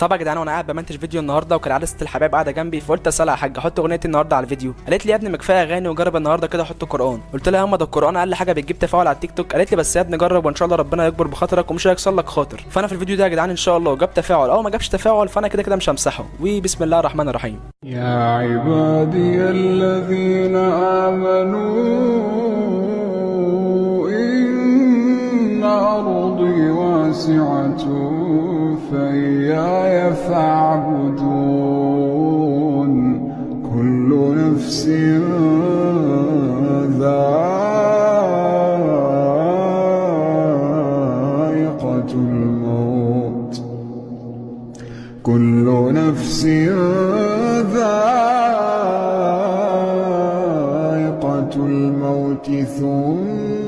طبعا يا جدعان وانا قاعد بمنتج فيديو النهارده وكان عادة ست الحبايب قاعدة جنبي، فقلت اسالها يا حاج احط اغنيتي النهارده على الفيديو. قالت لي يا ابني ما كفاية اغاني وجرب النهارده كده احط قران. قلت لها ياما ده القران اقل حاجة بتجيب تفاعل على التيك توك. قالت لي بس يا ابني جرب وان شاء الله ربنا يكبر بخاطرك ومش هيكسر لك خاطر. فانا في الفيديو ده يا جدعان ان شاء الله جاب تفاعل او ما جابش تفاعل فانا كده كده مش همسحه. وبسم الله الرحمن الرحيم. يا عبادي الذين آمنوا إن أرضي واسعة فإياي فاعبدون. كل نفس ذائقة الموت، كل نفس ذائقة الموت ثم